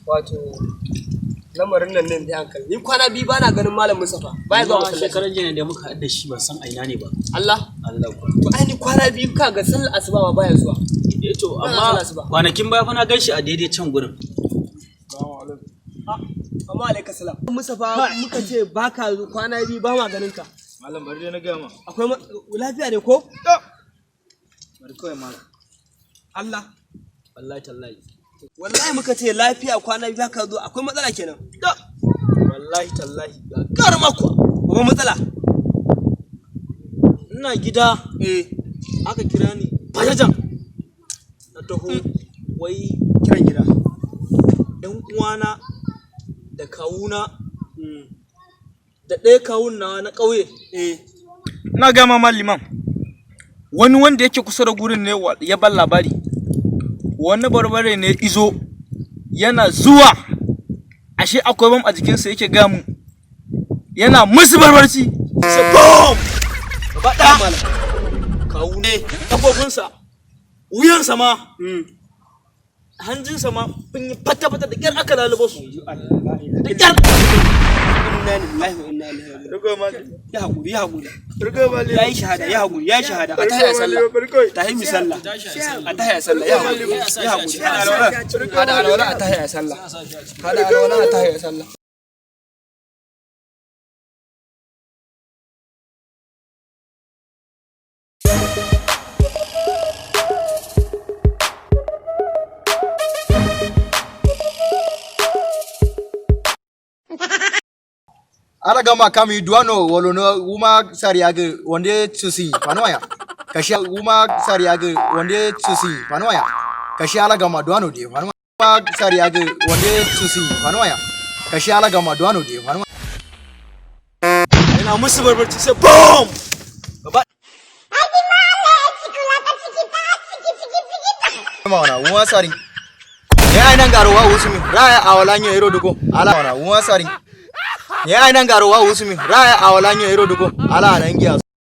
Wato lamarin nan ne da hankali. Ni kwana biyu bana ganin Malam Mustapha. Baya zuwa Amma masallaci. Shekaran jiya ne da muka haɗu da shi, ban san a ina ne ba. Allah. Allah kuwa. To ai ni kwana biyu ka ga sallar asuba ma baya zuwa. Eh to, Ba amma sallah asuba. kwanakin baya fa na gan shi a daidai can gurin. Amma alaika salam. Mustapha, muka ce baka kwana biyu ba ma ganin ka. Malam, bari dai na gaya ma. Akwai lafiya ne ko? Bari kawai, malam. Allah. Wallahi tallahi. Wallahi muka ce lafiya, kwana biyu ka zo, akwai matsala kenan. Wallahi tallahi. Gagaruma kuwa. Babban matsala. Ina gida aka kira ni bajajan. Na taho wai Kiran gida. ‘yan uwana da kawuna da ɗaya kawun nawa na ƙauye. Ina gama ma liman, wani wanda yake kusa da gurin ne ya ban labari. Wani barbare ne izo yana zuwa, ashe akwai bam a jikinsa. Yake gaya mun yana musu barbarci, sai bom gaba ɗaya. Malam, kawu ne ƙafofinsa, wuyansa ma, hanjinsa ma sun yi fata-fata, da ƙyar aka lalubo su, da ƙyar. Inna lillahi wa inna ilaihi raji'un. Ya hakuri, ya hakuri. Ya yi shahada, ya hakuri, ya yi shahada. A tahiya sallah. Tahi mi sallah. A tahiya sallah. Ya hakuri, ya hakuri. Hada alwala. Hada alwala a tahiya sallah. Hada alwala a tahiya sallah. Ala gama kami duwano wolo no wuma sariage wonde tsusi panoya kashi wuma sariage wonde tsusi panoya kashi. Ala gama duwano de panoya wuma sariage wonde tsusi panoya kashi. Ala gama duwano de panoya. Yana musu barbarci sai bom gaba. Mawana wuma sari ya ai nan garo wa usumi raya awala nyo ero dugo. Ala wana wuma sari ya ai nan garo wa usumi raya awala nyo ero dugo. Ala nan giya.